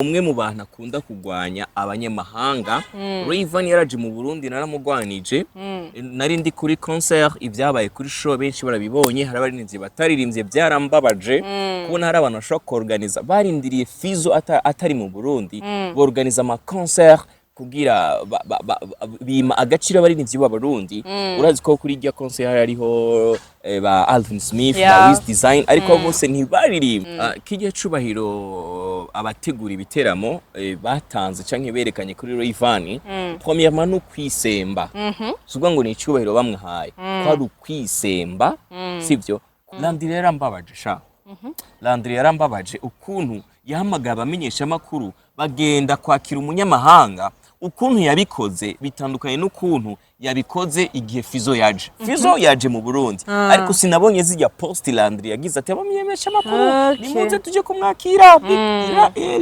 Umwe mu bantu akunda kugwanya abanyamahanga. Rayvanny yaraje mu Burundi, naramugwanije. Nari ndi kuri concert, ibyabaye kuri show benshi barabibonye. Hari abaririmbyi bataririmbye, byarambabaje kubona hari abantu bashobora kuorganiza barindiriye Fizo atari mu Burundi, borganiza ama concert kugira bima agaciro abaririmbyi b'Abarundi. Urazi ko kuri irya concert hariho ba Alvin Smith, ba Wiz Design, ariko bose ntibaririmba. Kijya cubahiro abategura ibiteramo batanze canke berekanye kuri Rayvanny, premièrement no kwisemba, si ukuvuga ngo ni icubahiro bamwahaye, kwari ukwisemba, sivyo? Landry yarambabaje sha. Landry yarambabaje ukuntu yahamagaye abamenyeshamakuru bagenda kwakira umunyamahanga. Ukuntu yabikoze bitandukanye n'ukuntu yabikoze igihe Fizo yaje. Fizo yaje mu Burundi, ariko sinabonye zijya post Landry yagize ati: "Abamenyeshamakuru, nimuze tuje kumwakira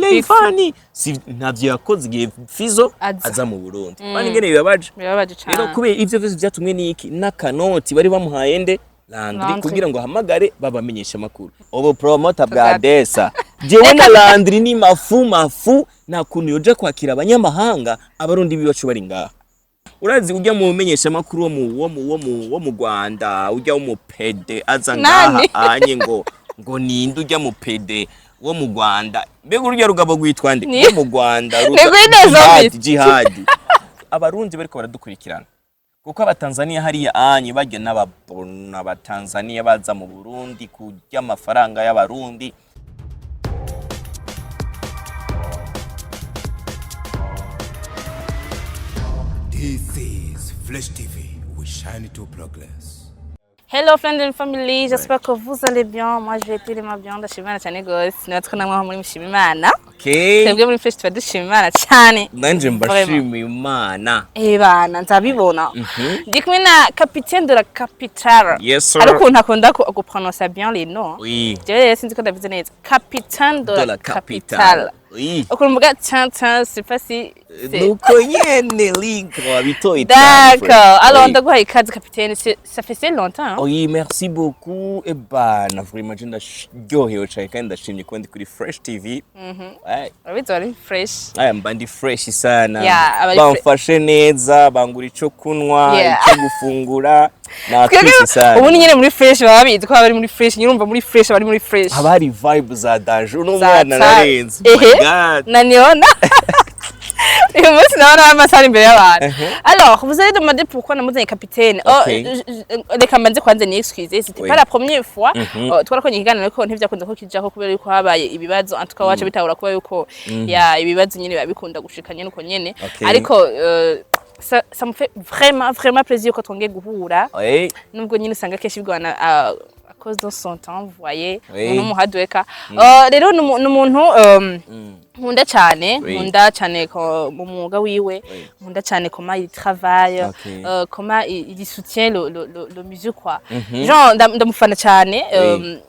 Rayvanny." Si ntavyo yakoze igihe Fizo Aza. aza mu Burundi. Bani ingene bibabaje. Birababaje Rero cane. kubera ivyo vyose vyatumwe n'iki? N'akanoti bari bamuhaye nde? Landry, Landry. kugira ngo ahamagare babamenyesha amakuru. Ubu promoter bwa Desa, jewe na Landry ni mafu mafu. Nta kuntu yoja kwakira abanyamahanga, Abarundi bibacu bari ngaha. Urazi ujya mu menyesha makuru wo mu Rwanda, ujya wo mu pede aza ngaha Nani? anye ngo ninde ujya mu pede wo mu Rwanda? Mbega urujya rugabo rwitwa nde wo mu Rwanda? Ni Gwine Jihad, Zombi. Jihad. Abarundi bariko baradukurikirana, kuko Abatanzania hariya anye barya n'ababona Abatanzania baza mu Burundi kurya amafaranga y'Abarundi. This is Flash TV. We shine to progress. Hello friends and family, j'espère que vous allez bien. Moi, je vais tellement bien. Ndashima Imana cyane gose. Natwe namwe aho muri mushima Imana. Okay. Twebwe muri Fresh tuba dushima Imana cyane. Nanje mbashimiye Imana. Eh bana, nzabibona. Ndi kumwe na capitaine de la capitale. Yes, sir. Hari ukuntu akunda guprononcer bien les noms. Oui. Jewe rero sinzi ko ndabizi neza. Capitaine de De la la capitale. capitale, oui. Ukuntu mvuga tiens tiens, c'est pas si c'est Nuko nyene link wabitoye. D'accord. Alors, Oui. ndaguhaye ikaze, capitaine. Ça fait longtemps, hein? Oui, merci beaucoup. Ebana, vraiment je ndaryohewe cyane kandi ndashimye kuba ndi kuri Fresh TV. Ouais. Urabizi wari fresh. Aya, mba ndi fresh sana. Yeah, abari Bamfashe neza, bangura ico kunywa, ico gufungura. Natwise sana. Ubu ni nyine muri Fresh, baba babizi ko baba bari muri Fresh nyine. Urumva muri Fresh, bari muri Fresh. Haba hari vibe za danger. Uno Za mwana narenze. Oh my Ehe. God. Naniona uyu munsi nawe amasaha imbere y'abantu. Alors, vous allez demander pourquoi namuzanye capitaine. Oh, reka mbanze kwanza ni excuse, c'était pas la première fois. Oh, twarakonye ikiganiro ariko ntivyakunze ko kijako kubera yuko habaye ibibazo. En tout cas, wacu bitahura kuba yuko ya ibibazo nyine biba bikunda gushika nyene uko nyene. Ariko ça me fait vraiment vraiment plaisir ko twongeye guhura, nubwo nyine usanga kenshi bigorana à cause de son temps, vous voyez. Umuntu w'umuhadweka. Rero ni umuntu nkunda cyane, nkunda cyane ko mu mwuga wiwe, nkunda cyane comment il travaille, comment il soutient le musique quoi. Genre ndamufana cyane.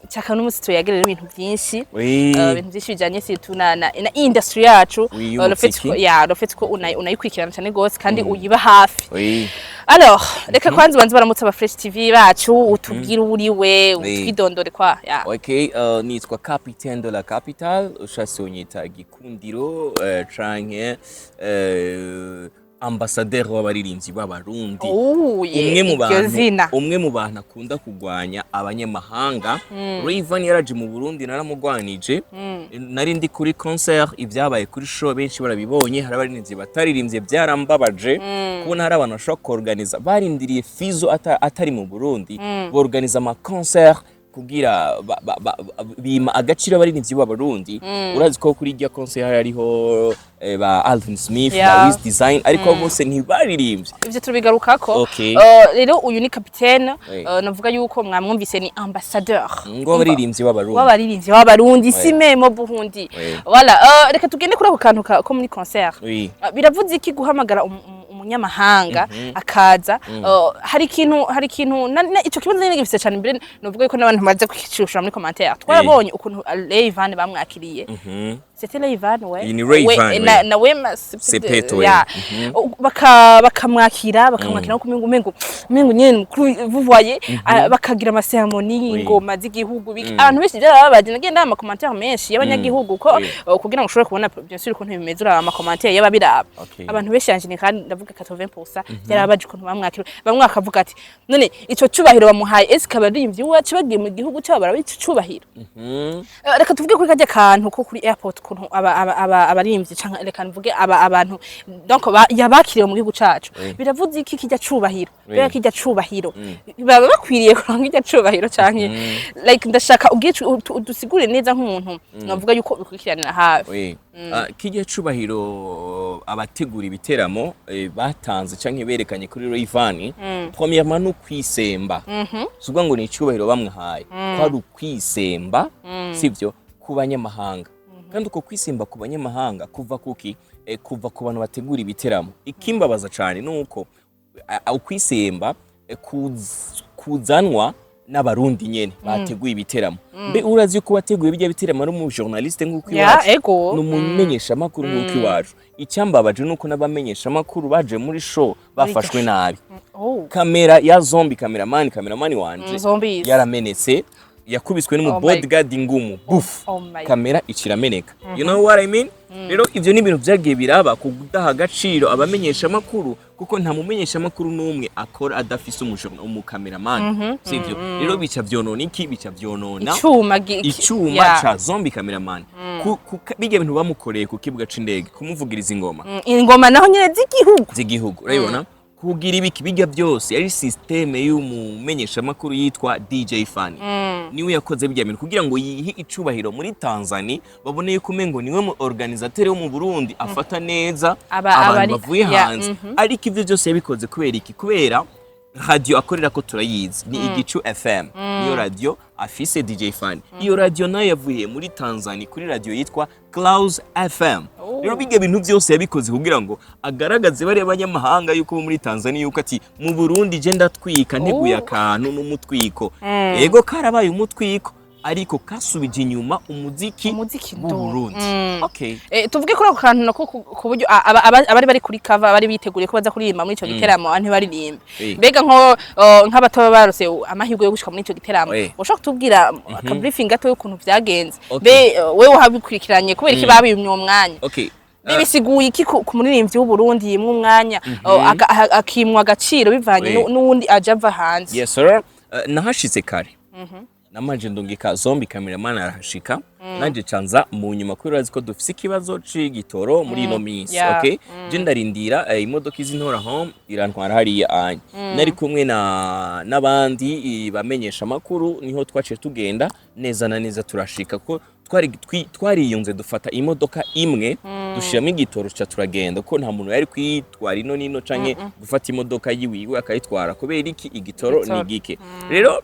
Cyaka n'umunsi tuyagerera ibintu byinshi, ibintu byinshi bijanye surtout na industry yacu. Oui, Le fait y'umuziki. ko ya le fait ko unayikurikirana cyane gose kandi uyiba hafi. Alors, reka kwanza ubanze baramutse aba Fresh TV bacu, utubwire uwo uriwe, utwidondore kwa ya. Okay, nitwa Capitaine de la Capitale, ushatse unyita Gikundiro canke ambassadeur w'abaririmbyi b'Abarundi. Oh, yeah, Umwe mu iryo bantu zina. umwe mu bantu akunda kugwanya abanyamahanga. Rayvanny yaraje mu Burundi, naramugwanije. Nari ndi kuri concert, ibyabaye kuri show benshi barabibonye. Hari abaririmbyi bataririmbye, byarambabaje kubona hari abantu bashobora kuorganiza barindiriye Fizo atari mu Burundi, borganiza ama concert kugira bima agaciro abaririmbyi b'Abarundi. Urazi ko kuri irya concert hariho ba Alvin Smith, ba Wiz Design, ariko bose ntibaririmbye. Ivyo tubigarukako. Rero uyu ni capitaine. Navuga yuko mwamwumvise, ni ambassadeur ngo abaririmbyi b'Abarundi. W'abaririmbyi b'Abarundi, si memo Burundi. Voilà, reka tugende kuri ako kantu ko muri concert. Biravuze iki guhamagara umunyamahanga akaza? Hari ikintu ico kibazo nyene gifise cyane imbere. Novuga yuko n'abantu baze kukicishura muri commentaire. Twarabonye ukuntu Rayvanny bamwakiriye. C'était Rayvan, ouais. Ni Rayvan, Ouais, oui. na Wema Sepetu, ya. Bakamwakira nko umengo nyene mukuru, vous voyez, bakagira ama cérémonie, ingoma z'igihugu, abantu benshi byarababaje. Nagenda ama commentaire menshi y'abanyagihugu ko kugira ngo ushobore kubona bien sûr ukuntu bimeze, uraba ama commentaire y'ababiraba. Abantu benshi yanje kandi ndavuga 80% byarababaje ukuntu bamwakira. Bamwe bakavuga ati: "None ico cubahiro bamuhaye, ese kabaririmbyi wacu bagiye mu gihugu cyabo barabica icubahiro?" Reka tuvuge kuri kajya kantu ko kuri airport, ukuntu abaririmbyi canke reka mvuge aba abantu donc yabakiriwe mu gihugu cacu. Biravuze iki kijya cubahiro? Bera kijya cubahiro baba bakwiriye kuronka kijya cubahiro, canke like ndashaka ubwicu udusigure neza nk'umuntu navuga yuko bikurikiranira hafi. Oui. Kijya cubahiro abategura ibiteramo batanze canke berekanye kuri Rayvanny, premièrement no kwisemba, si ukuvuga ngo ni icubahiro bamwahaye, ko ari ukwisemba, sivyo, ku banyamahanga. Kandi uko kwisemba ku banyamahanga kuva kuki? Kuva ku bantu bategura ibiteramo. Ikimbabaza cane ni uko ukwisemba kuzanwa n'Abarundi nyene bateguye ibiteramo. Mbe urazi yuko wateguye bijya biteramo ari umu journaliste nk'uko iwacu, ni umumenyeshamakuru nk'uko iwacu? Icyambabaje ni uko n'abamenyeshamakuru baje muri show bafashwe nabi. Kamera ya Zombi cameraman wanje Zombies. yaramenetse, yakubiswe n'umu Oh my bodyguard ingumu buf, Oh my. kamera ikirameneka, you know what I mean? Rero ivyo ni ibintu vyagiye biraba kudaha agaciro abamenyeshamakuru, kuko nta mumenyeshamakuru n'umwe akora adafise umu cameraman, sivyo? Rero bica vyonona iki? Bica vyonona icuma icuma ca Zombi cameraman. Bijya bintu bamukoreye ku kibuga c'indege, kumuvugiriza ingoma. Ingoma naho nyene z'igihugu. Z'igihugu, urabibona, kugira ibiki, bijya byose yari système y'umumenyeshamakuru yitwa DJ Fanny. Niwe yakoze bijya bintu kugira ngo yihe icubahiro muri Tanzania, babone yuko umengo niwe mu organisateur wo mu Burundi afata neza abantu bavuye hanze. Ariko ivyo byose yabikoze kubera iki? Kubera radio akorera ko turayizi, ni Igicu FM, niyo radio afise DJ Fanny. Iyo radio nayo yavuye muri Tanzania kuri radio yitwa Clouds FM. Rero bijya bintu byose yabikoze kugira ngo agaragaze bariya banyamahanga yuko bo muri Tanzania yuko ati: "Mu Burundi je ndatwika, nteguye akantu n'umutwiko." Yego, karabaye umutwiko, ariko kasubije inyuma umuziki Umuziki w'u ndo. Burundi. Okay. Tuvuge kuri ako kantu nako ku buryo abari bari kuri cover bari biteguriye ko baza kuririmba muri ico giteramo ntibaririmbe. Mbega nko nk'abato baba barose amahirwe yo gushika muri ico giteramo, ushobora kutubwira aka briefing gato y'ukuntu vyagenze? Okay. Mbe wewe wabikurikiranye, kubera iki babimye uwo mwanya? Okay. Mbe bisiguye iki ku muririmbyi w'Uburundi yimwe umwanya, akimwa agaciro bivanye n'uwundi aje ava hanze? Yes sir. Nahashitse kare, namanje ndungika Zombi cameraman arahashika, nanje canza mu nyuma, kubera urazi ko dufise ikibazo c'igitoro muri ino minsi. Okay, je ndarindira imodoka izintora home irantwara hariya anye. Nari kumwe na n'abandi bamenyesha amakuru, niho twaciye tugenda neza na neza turashika, ko twari twariyunze dufata imodoka imwe, dushiramo igitoro, tuca turagenda, ko nta muntu yari kwitwara ino nino canke gufata imodoka yiwiwe akayitwara. Kubera iki? Igitoro ni Igitoro. gike. Rero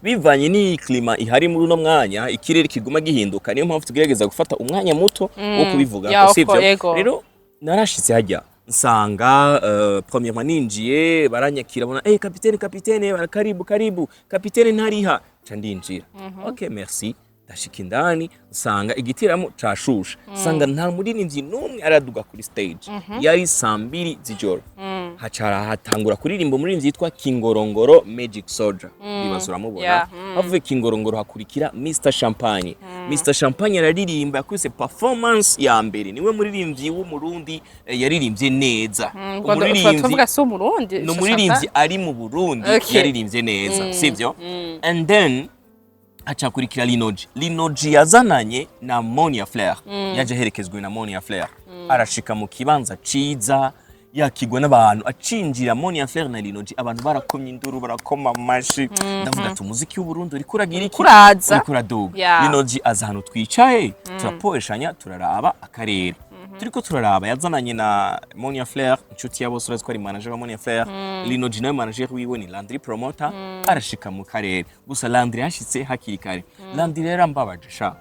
bivanye n'iyi climat ihari muri uno mwanya, ikirere kiguma gihinduka, niyo mpamvu tugerageza gufata umwanya muto wo kubivuga, Ya, sivyo? Yego. Rero narashitse hajya nsanga premièrement ninjiye baranyakira, bona: "Hey, kapitene, kapitene, karibu, karibu kapitene." Ntariha, ca ndinjira. Okay, merci. Ndashika indani nsanga igitaramo cashushe, nsanga nta muririmbyi n'umwe araduga kuri stage. Yari saa 2 z'ijoro. Haca hatangura kuririmba umuririmbyi yitwa Kingorongoro Magic Soldier, ndibaza uramubona. Yeah. Havuye Kingorongoro hakurikira Mr Champagne. Mr Champagne araririmba, yakubise performance ya mbere, niwe muririmbyi w'Umurundi yaririmbye neza. Umuririmbyi tuvuga si Umurundi. Ni umuririmbyi ari mu Burundi yaririmbye neza, sivyo? And then hacakurikira Linoji. Linoji yazananye na Monia Flair, yaje aherekezwe na Monia Flair. Arashika mu kibanza ciza, yakigwa n'abantu. Acinjira Monia Flair na Linoji, abantu barakomye induru, barakoma amashi. Ndavuga ati: "Umuziki w'Uburundi uriko uragira iki? Uraza. Uriko uraduga." Linoji aza ahantu twicaye, turapoeshanya, turaraba akarere turiko turaraba. Yazananye na Monia Flair, inshuti ya bose, urazi ko ari manager wa Monia Flair. Linoji nawe manager wiwe ni Landry Promoter. Arashika mu karere, gusa Landry yashitse hakiri kare. Landry yarambabaje sha.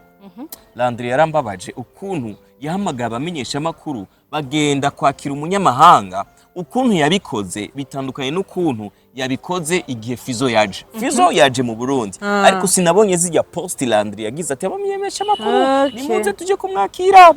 Landry yarambabaje ukuntu yahamagaye abamenyeshamakuru bagenda kwakira umunyamahanga. Ukuntu yabikoze bitandukanye n'ukuntu Yabikoze igihe Fizo yaje. Fizo yaje mu Burundi, ariko sinabonye zijya post Landry yagize ati: "Abamenyesha makuru, nimuze tuje kumwakira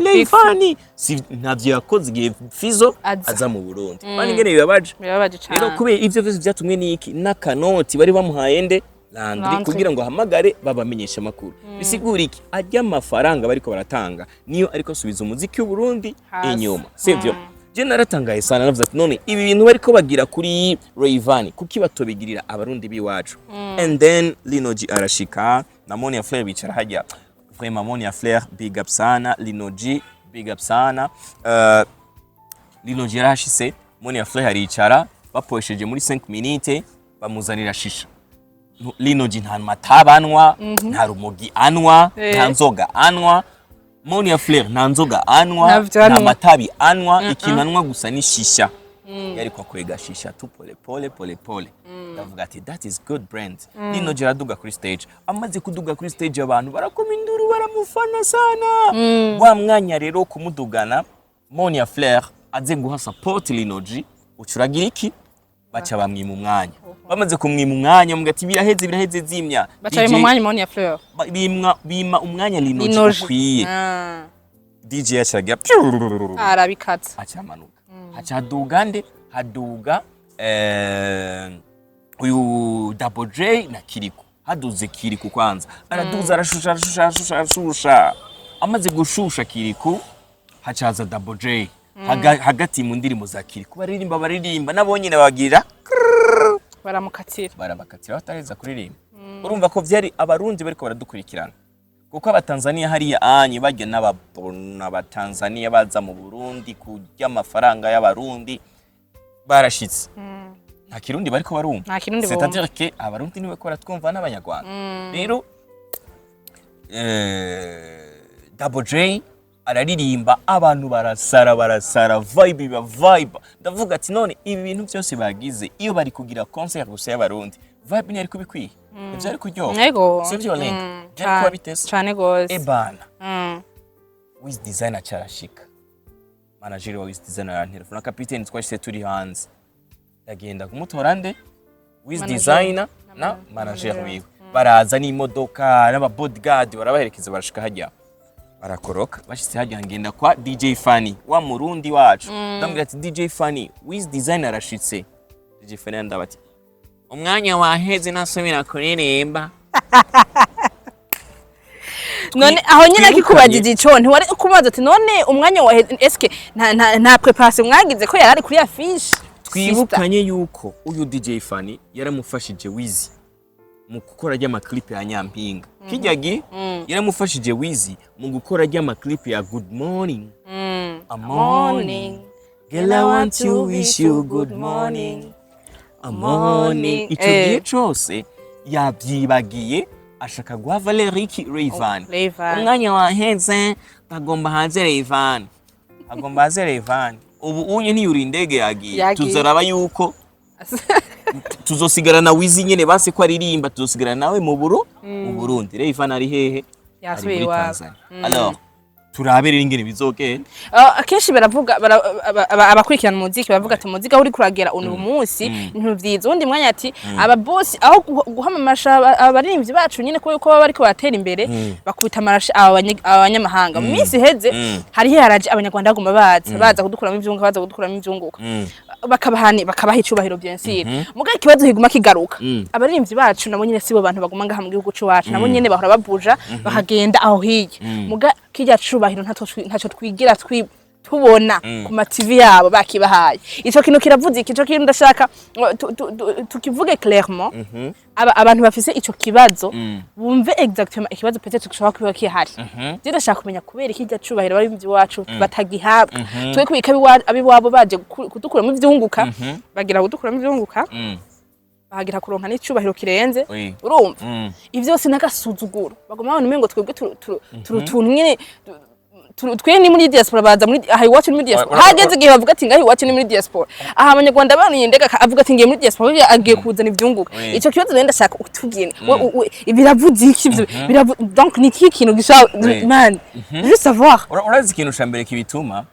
Rayvanny." Si ntavyo yakoze igihe Fizo Aza. aza mu Burundi. Bani ingene bibabaje. Birababaje Rero cane. kubera ivyo vyose vyatumwe n'iki? N'akanoti bari bamuhaye nde? Landry, Landry. kugira ngo ahamagare babamenyeshe amakuru. Bisigura iki? Arya amafaranga bariko baratanga niyo ariko asubiza umuziki w'Uburundi Hasi. inyuma, sivyo? Je naratangaye sana, navuze ati: "None ibi bintu bariko bagira kuri Rayvanny, kuki batobigirira abarundi biwacu?" And then Lino G arashika na Monia Fleur, bicara hajya. Vraiment, Monia Fleur, big up sana. Lino G, big up sana. Lino G yarahashitse, Monia Fleur aricara, baposheje muri 5 minutes bamuzanira shisha. Lino G nta mata anwa, nta rumogi anwa, nta nzoga anwa. Monia Fleur nta nzoga anwa, Ntavyo nta anwa. matabi anwa, ikintu anwa gusa ni shisha. Yariko akwega shisha tu pole pole pole pole. Ndavuga ati: "That is good brand." Lino G araduga kuri stage. Amaze kuduga kuri stage, abantu barakoma induru, baramufana sana. Wa mwanya rero kumudugana, Monia Fleur aze guha support Lino G, ucuragira iki? Baca bamwima umwanya. Bamaze kumwima umwanya, muga ati: "Biraheze, biraheze, zimya." Baca mu mwanya Monia Fleur. Bima umwanya Lino G Lino G. ukwiye. DJ yacaragira Arabikata. Aca amanuka, haca haduga nde? Haduga uyu Double J na Kiriku. Haduze Kiriku kwanza, araduza, arashusha, arashusha, arashusha, arashusha. Amaze gushusha Kiriku, hacaza Double J. Hagati mu ndirimbo za Kiriku baririmba, baririmba, nabo nyine bagira Baramukatira. Barabakatira batareza kuririmba. Urumva ko vyari abarundi bariko baradukurikirana, kuko abatanzania hariya anye barya n'ababona abatanzania baza mu Burundi kurya amafaranga y'abarundi, barashitse nta kirundi bariko barumva. Nta kirundi bumva. C'est-à-dire que abarundi niwe ko baratwumva n'abanyarwanda. Rero Double J araririmba, abantu barasara, barasara, vibe iba vibe. Ndavuga ati: "None ibi bintu byose bagize, iyo bari kugira concert gusa y'abarundi, vibe ntiyari kubikwiye, ntivyari kuryoha?" Ego. Sivyo, Linda? Byari kuba bitese. Cane gose. Ebana, Wiz Designer carashika. Manager wa Wiz Designer arantelefona: "Kapiteni, twashyize turi hanze." Ndagenda kumutora nde? Wiz Manager. Designer na manager wiwe baraza n'imodoka n'aba bodyguard, barabaherekeza, barashika hajya, barakoroka. Bashitse hajya, ngenda kwa DJ Fanny wa murundi wacu, ndamubwira ati: "DJ Fanny, Wiz Designer arashitse." DJ Fanny andaba ati: "Umwanya waheze, nasubira kuririmba." None aho nyine Twirukanye. akikubajije ico, ntiwari kumubaza ati: "None umwanya wa eske nta préparation mwagize ko yari ari kuri affiche?" Twibukanye yuko uyu DJ Fanny yaramufashije Wizi mu gukora ry'ama clip ya Nyampinga kijya gihe, yaramufashije Wizi mu gukora ry'ama clip ya Good Morning. A morning, girl, I want to wish you good morning, a morning. Ico gihe cose yabyibagiye, ashaka guha Valeriki Rayvan. Rayvan. Umwanya waheze, agomba hanze Rayvan, agomba hanze Rayvan. Ubu unye ntiyuri indege, yagiye. Yagiye. Tuzoraba yuko tuzosigarana Wizi nyene base ko aririmba, tuzosigara nawe mu Burundi. Rayvan ari hehe? Ari Yasubiye muri iwabo. Tanzania. Alors turabe rero ingene bizogenda. Akenshi baravuga abakurikirana umuziki baravuga ati: "Umuziki aho uri kuragera uyu munsi ntuvyiza." Uwundi mwanya ati: "Ababosi aho guhamamasha abaririmbyi bacu nyine kubera ko baba bariko baratera imbere, bakubita amarashi aba banyamahanga." Mu minsi iheze hariho haraje abanyarwanda, baguma baza kudukuramo ivyunguka, baza kudukuramo ivyunguka, bakabahani, bakabaha icubahiro, bien sûr. Muga ikibazo kiguma kigaruka, abaririmbyi bacu nabo nyine sibo bantu baguma ngaha mu gihugu c'iwacu, nabo nyene bahora babuja bakagenda aho hirya. Muga kirya cubahiro ntaco twigira tubona ku ma TV yabo bakibahaye. Ico kintu kiravuze iki? Ico kintu ndashaka ngo tukivuge clairement, abantu bafise ico kibazo bumve exactement ikibazo peut-être gishobora kuba kihari. Je ndashaka kumenya kubera iki irya cubahiro abaririmbyi wacu batagihabwa, twe kubika abiwabo baje kudukuramo ivyunguka, bagira kudukuramo ivyunguka, bahagira kuronka n'icubahiro kirenze. Urumva, ivyo byose n'agasuzuguro, baguma babona umengo twebwe turi utuntu nyene twe ni muri diaspora, baza muri aha iwacu ni muri diaspora. Hageze igihe bavuga ati: "Ngaha iwacu ni muri diaspora." Aha abanyarwanda banuye ndega avuga ati: "Ngiye muri diaspora," burya agiye kuzana ivyunguka. Ico kibazo rero ndashaka utubwire, biravuze iki ivyo? Donc ni iki kintu gishobora, man, je veux savoir. Urazi ikintu ca mbere kibituma?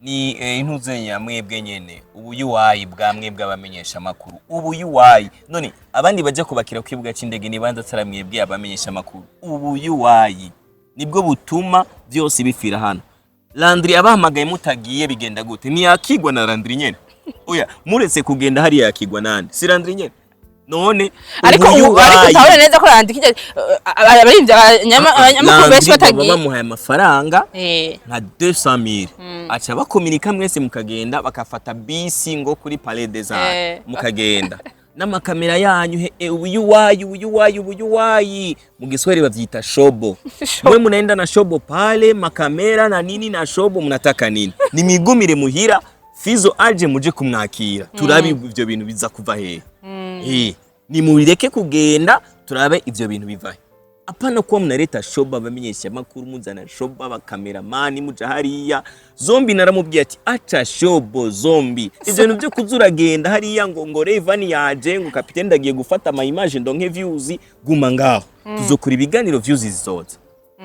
Ni intuzenya mwebwe nyene, ubuyuwayi bwa mwebwe abamenyesha makuru, ubuyuwayi. None abandi baje kubakira ku kibuga c'indege ni bande atari mwebwe abamenyesha makuru? Ubuyuwayi nibwo butuma byose bifira hano. Landry abahamagaye mutagiye, bigenda gute? Ntiyakigwa na Landry nyene? Oya, muretse kugenda hariya, yakigwa nande? Si Landry nyene none? Ariko ubu ariko Ubuyuwayi. utabona neza ko Landry kijya abaririmbyi, abanyamakuru benshi Landry baba batagiye. Bamuhaye amafaranga nka 200,000, aca bakominika mwese mukagenda, bakafata bisi ngo kuri Palais des Arts, mukagenda n'amakamera yanyu. He ubuyuwayi, ubuyuwayi, ubuyuwayi. Mu Giswahili bavyita shobo. Shobo. Mwe munaenda na shobo pale, makamera na nini na shobo, mnataka nini? Nimwigumire muhira, Fizo aje muje kumwakira, turabe ivyo bintu biza kuva hehe. Nimubireke kugenda, turabe ivyo bintu biva he. Apana kuba mnaleta shobo, abamenyesha makuru muzana shobo, abakameramani muja hariya. Zombi naramubwiye ati aca shobo zombi, ivyo bintu byo kuza uragenda hariya ngo Rayvanny yaje, ngo kapiteni ndagiye gufata ama image ndonke views, guma ngaho, tuzokora ibiganiro, views zizoza.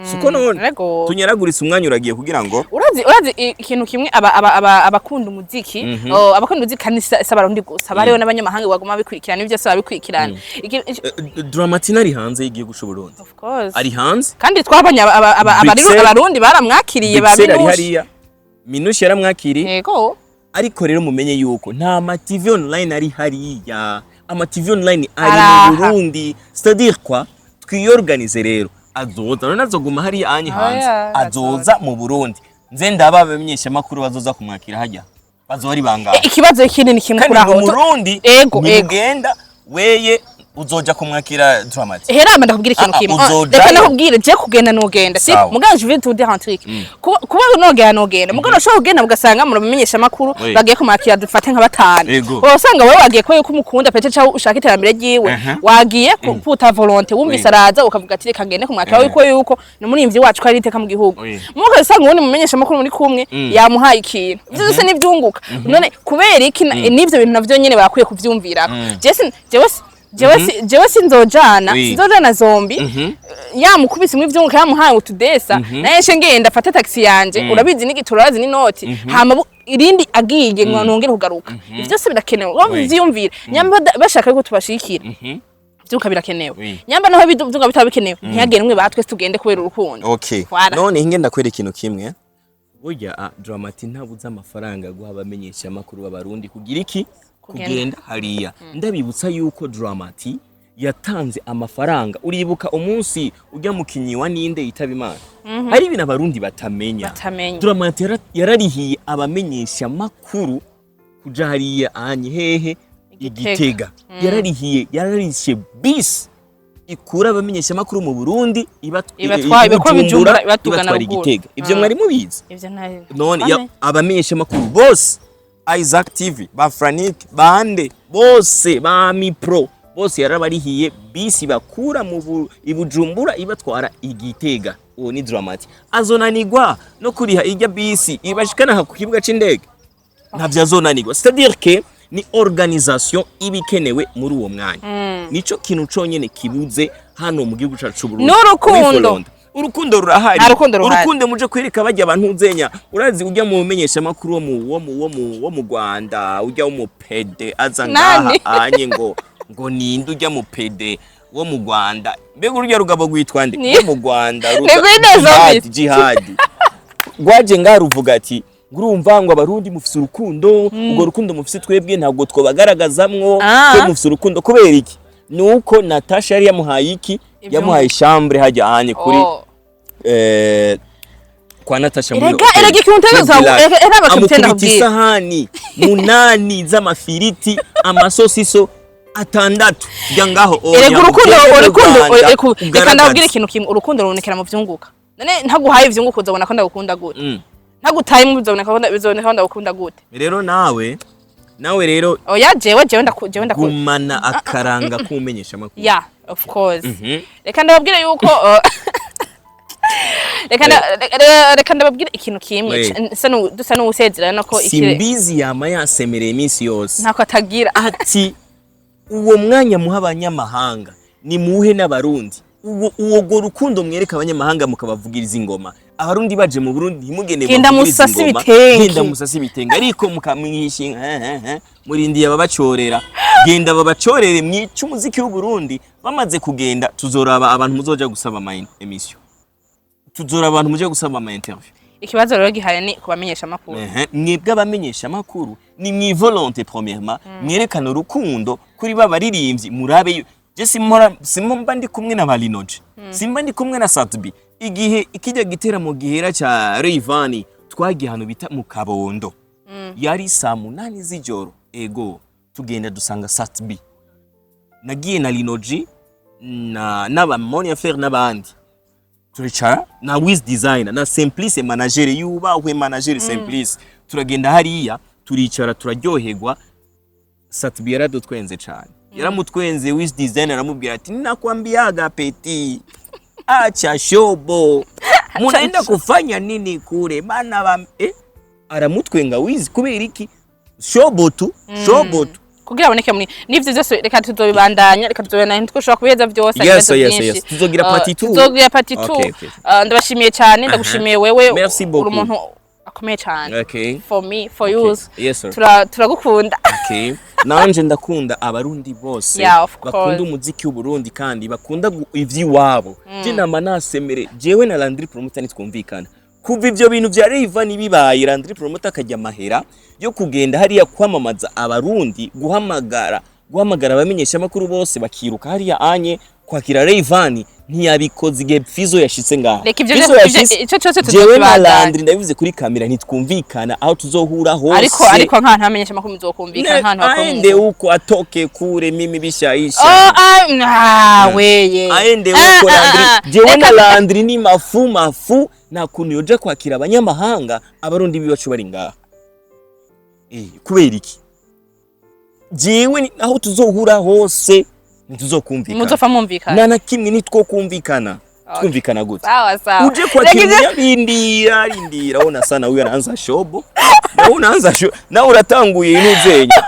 Siko none? Ego. Tunyaraguritse, umwanya uragiye kugira ngo Urazi ikintu kimwe, aba aba aba abakunda umuziki, oh, abakunda umuziki kandi si Abarundi gusa, bariho n'abanyamahanga baguma bikurikirana, ibyo byose babikurikirana. Drama T ari hanze y'igihugu c'u Burundi. Of course. Ari hanze. Kandi twabonye Abarundi baramwakiriye ba Bruxelles ari Minouche. hariya, Minouche yaramwakiriye. Yego. Ariko rero mumenye yuko nta ma TV online ari hariya, ama TV online ari mu Araha. Burundi. C'est-à-dire quoi? Twiyorganize rero, azoza none azoguma hariya anyi hanze? Oya, Azoza mu Burundi, nze ndaba abamenyesha makuru bazoza kumwakira hajya bazoba ari bangahe? Ikibazo kindi ni kimwe Kandi kuri aho. ngo Murundi Ego, ego. nimugenda weye uzoja kumwakira Drama T. Hera ndakubwira ikintu Ah, ah, kimwe. uzojayo. Reka ndakubwire, je kugenda nogenda si Sawa. mugabo je vais te dire un truc. Kuba nogenda nogenda, mugabo ushobora kugenda ugasanga muramenyesha amakuru Oui. bagiye kumwakira, dufate nka batanu. Ego. Usanga wowe wagiye kubera ko umukunda peut-être cyangwa ushaka iterambere ryiwe, wagiye kuta volonté, wumvise araza ukavuga ati reka ngende kumwakira, yuko ni umuririmbyi wacu ko ari iteka mu gihugu. Mugabo usanga uwundi mumenyesha amakuru muri kumwe yamuhaye ikintu, ivyo byose nivyunguka. None kubera iki n'ivyo bintu navyo nyene bakwiye kuvyumvirako? Jewe sinzojana, sinzojana zombi yamukubise mu ivyunguka, yamuhaye utudesa, naye nce ngenda afate taxi yanje, urabizi n'igitoro, urazi n'inoti, hama irindi agiye ngo nongere kugaruka. Ivyo byose birakenewe ngo vyiyumvire nyamba bashaka yuko tubashikira, vyuka birakenewe. Nyamba naho ivyuka bitaba bikenewe, ntihagende mwe batwese tugende kubera urukundo. Okay. Voilà. None hinge ndakwereka ikintu kimwe. Burya Drama T ntabuze amafaranga guha abamenyesha amakuru b'Abarundi kugira iki? Kugenda. Kugenda hariya. Ndabibutsa yuko Drama T yatanze amafaranga. Uribuka umunsi ujya mukinyi wa ninde yitaba Imana? Hari ibintu Abarundi batamenya. Batamenya. Drama T yararihiye abamenyesha amakuru kuja hariya anyi hehe? Igitega. Igitega. Yararihiye, yararishe bisi ikura abamenyesha amakuru mu Burundi Ibatwaye, ibakura Bujumbura, ibatugana ibatwara ruguru. Igitega. Ivyo mwari mubizi? Ivyo nta None abamenyesha amakuru bose, Isaac TV, ba Franik, bande bose, ba Mipro bose, yarabarihiye bisi bakura mu Ibujumbura ibatwara Igitega. Uwo ni Drama T. Azonanigwa no kuriha ijya bisi ibashikana ku kibuga c'indege? Ntavyo azonanigwa. C'est-à-dire que ni organisation iba ikenewe muri uwo mwanya. Nico kintu conyene kibuze hano mu gihugu cacu c'Uburundi. N'urukundo. Muri Folonda. Urukundo rurahari. Nta rukundo ruhari. Urukundo muje kwereka bajya abantu nzenya. Urazi ujya mu menyesha makuru wo mu Rwanda, ujya wo mu PD aza ngaha Nani? anye ngo ninde ujya mu PD wo mu Rwanda? Mbega urujya rugabo rwitwa nde? Ni- Wo mu Rwanda. Ni Gwine Jihad, Zombi. Jihad rwaje ngaha ruvuga ati ngurumva ngo Abarundi mufise urukundo, urwo rukundo mufise twebwe ntabwo twobagaragazamwo. Twe mufise urukundo kubera iki? Nuko Natasha yari yamuhaye iki? Yamuhaye chambre hajya anye kuri kwa Natasha muri Erega- hotel. erega ikintu utegerezwa- Muri Black. erega abakapiteni Amukubita ndakubwira. isahani munani z'amafiriti, amasosiso atandatu, jya ngaho oya, Erega urukundo, ugende mu urukundo, Rwanda, reka ugaragaze. ndababwire ikintu kimwe: urukundo rubonekera mu vyunguka. None ntaguhaye ivyunguka, uzobona ko ndagukunda gute? Ntagutaye mu bizoboneka ko ndagukunda gute? Rero nawe rero Oya, jewe ndaku gumana akaranga k'umenyesha amakuru. Yeah, of course. Reka ndababwire yuko reka ndababwire ikintu kimwe. Dusa n'uwusezerana ko Simbizi yama yasemereye iminsi yose ntako atagira. Ati uwo mwanya muha abanyamahanga ni muhe n'Abarundi. Uwo go rukundo mwereka abanyamahanga mukabavugiriza ingoma. Abarundi baje mu Burundi, ntimugende Genda muvugirize musase ingoma. ibitenge. Genda musase ibitenge, ariko mukamwishinga murindiye ababacorera. Genda babacorere, mwice umuziki w'u Burundi. Bamaze kugenda, tuzoraba abantu muzoja gusaba ama émission, tuzoraba abantu muja gusaba ama interview. Ikibazo rero gihari ni kubamenyesha amakuru. Ehe, mwebwe abamenyesha amakuru ni mwivolonte. Premièrement, mwerekane urukundo kuri ba baririmbyi. Murabe, je simora simba ndi kumwe na Balinoje, simba ndi kumwe na Sat-B. Igihe ikijya giteramo gihera ca Rayvanny, twagiye ahantu bita mu Kabondo, yari saa 8 z'ijoro. Ego, tugenda dusanga Sat-B, nagiye na Linoji na n'aba Monia Fer n'abandi, turicara na Wiz Designer na Simplice manager, yubahwe manager Simplice. Turagenda hariya, turicara, turaryoherwa. Sat-B yaradutwenze cyane, yaramutwenze Wiz Designer, aramubwira ati: "Nakwambiaga petit, acha shobo, munaenda kufanya nini kule bana ba eh?" Aramutwenga Wiz kubera iki? Shobo tu, shobo tu. Kugira aboneke muri n'ivyo vyose. Reka tuzobibandanya, reka tuzobibandanya, ntitwoshobora kubiheza vyose. Yes, ibibazo yes, vyinshi. yes. Tuzogira part two. Tuzogira part 2. Okay. Ndabashimiye cyane, ndagushimiye wewe. Merci Uri beaucoup. umuntu akomeye cyane for me, for Okay. you. Yes, sir. Turagukunda. Okay. Nanje ndakunda Abarundi bose Yeah, of course. bakunda umuziki w'Uburundi kandi bakunda ivy'iwabo. Je nama nasemere, jewe na Landry Promoter nitwumvikana. Kuva ivyo bintu vya Rayvanny bibaye, Landry Promoter akajya amahera yo kugenda hariya kwamamaza Abarundi, guhamagara abamenyesha amakuru bose bakiruka hariya anye kwakira Rayvanny, ntiyabikoze igihe Fizo yashitse ngaha. Reka ivyo Fizo yashitse, ico cyose jewe na tuzokibandanya. Landry, ndabivuze kuri kamera, ntitwumvikana aho tuzohura hose. Ariko nk'ahantu hamenyesha amakuru muzokumvikana, nk'ahantu Aende hakomeye. huko, atoke kure, mimi bishaisha. Oh, ah, weye. Aende Ah, huko ah, Landry. ah. Jewe na Reka- Landry ni mafu mafu, nta kuntu yoja kwakira abanyamahanga Abarundi bibacu bari ngaha. Kubera iki? Jewe aho tuzohura hose ntituzokumvikana. Muzofa mwumvikana. Nta na kimwe nitwokumvikana. Twumvikana gute? Sawa sawa. Uje kwakira Reka umunyabindira, rindira, ona sana huyu anaanza shobo. Na unaanza shobo. Na uratanguye inuzenya.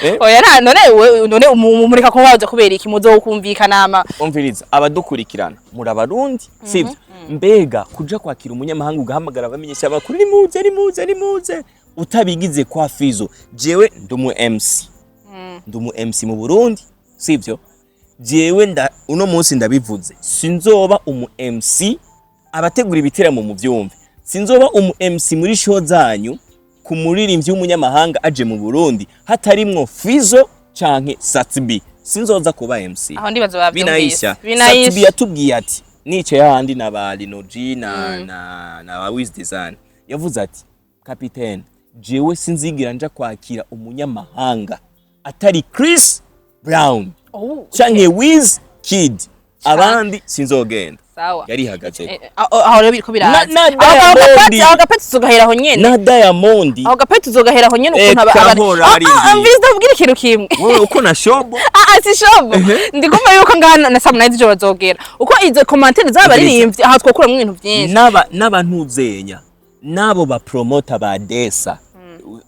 Eh? Oya, nta none none mureka ko waje kubera iki muzokumvikana ama Umviriza, abadukurikirana muri Abarundi, sivyo? Mbega kuja kwakira umunyamahanga, ugahamagara abamenyesha abakuru, nimuze, nimuze, nimuze, utabigize kwa Fizo? Jewe ndi umu MC, ndi umu MC mu Burundi, sivyo? Jewe nda uno munsi ndabivuze, sinzoba umu MC. Abategura ibiteramo mu byumve, sinzoba umu MC muri show zanyu ku muririmbyi w'umunyamahanga aje mu Burundi hatarimwo Fizo canke Sat-B, sinzoza kuba MC. Aho ndibaza bavyumvise. Binaisha. Binaisha. Sat-B yatubwiye ati, nicaye hahandi na ba Lino G na ba Wiz Design, yavuze ati: "Kapitene, jewe sinzigira nja kwakira umunyamahanga atari Chris Brown Oh, canke Wiz Kid, abandi sinzogenda." Sawa. Yarihagaze. Aho rero biriko biraza. Na Aho Diamond. aho gapeti tuzogahera aho nyene. Na Diamond. Aho gapeti tuzogahera aho nyene ukuntu Eka, hora arindiye. Mvise, ndabwira ikintu kimwe. Wewe uko na shobo. Ah ah, si shobo. Ndikumva yuko ngaha na saa 8 z'ijoro bazogera uko izo commentaires z'abaririmbyi, aha twokuramwo ibintu vyinshi. N'abantuzenya n'abo ba promoter ba Desa,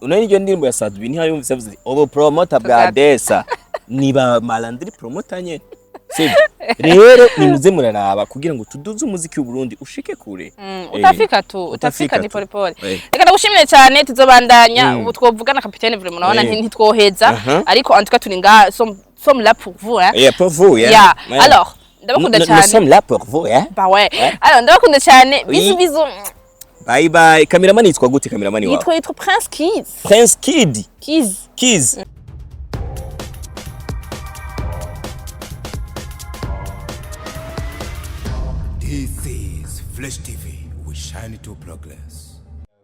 unari iryo ndirimbo ya Sat-B ntiyayumvise, yavuze ati ubu promoter bwa Desa ni ba Landry Promoter nyene, sibyo? Rero nimuze muraraba kugira ngo tuduze umuziki w'u Burundi ushike kure. Utafika tu, utafika. Utafika Ni tu. pole pole. Eh. Reka ndagushimire cyane, tuzobandanya. Ubu twovugana, capitaine, vraiment urabona ntitwoheza, ariko en tout cas turi ngaha, sommes là pour vous, hein. Yeah, pour vous, yeah. Yeah. Yeah. Alors ndabakunda Nous cyane. sommes là pour vous, hein. Bah ouais. Alors ndabakunda cyane. Oui. Bisous bisous. Bye bye. Cameraman yitwa gute, cameraman wawe? Yitwa Prince Kids. Prince Kid. Kids. Kids. This is Flash TV. We shine to progress.